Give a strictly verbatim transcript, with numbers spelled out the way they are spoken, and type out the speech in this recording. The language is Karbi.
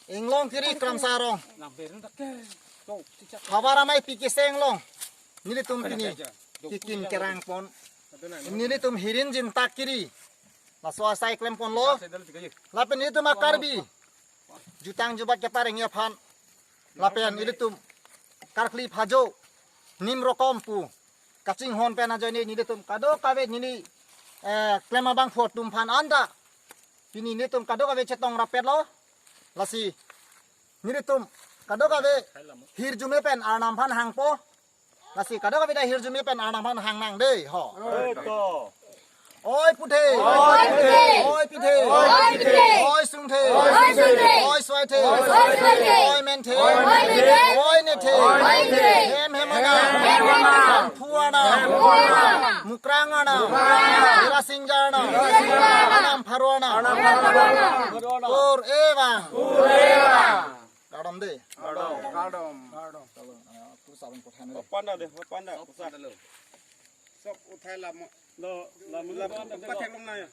Inglong kiri Kramsa arong. Havar Amei P K C Inglong. Nelitum pini kekim kerang pon. Nelitum hirin jintak kiri. Laso asai klem ponlo. Lapen nelitum a-Karbi jutang jubat keparengji aphan. Lapen nelitum karkli phajo nim rokom pu kachinghon pen ajoine nelitum kadokave neli, eh, klem abangphu atum aphan anta pini nelitum kadokave chetong rapetlo. Lasi nelitum kadokave hirjume pen Arnam aphan hangpo. Lasi kadokave ta hirjume pen Arnam aphan hang nang dei ho. Oi puthe. Oi puthe. Oi puthe. Oi puthe. Oi sungthe. Oi sungthe. Oi suaithe. Oi suaithe. Oi menthe. Oi menthe. Oi nethe. Oi nethe. Hem hem arnam. Hem hem arnam. Phu arnam. Phu arnam. Mukrang arnam. Mukrang arnam. Ira singja arnam. Ira singja arnam. Arnam pharo arnam. Arnam pharo arnam. Kur ewang. Kur ewang. Kardom dei. Kardom. Kardom. Kardom. Kardom. Ah, kur sabun kothan dei. Panda dei, panda. Sob uthai lam. Lo, lam, lam, lam, pathek long na ya.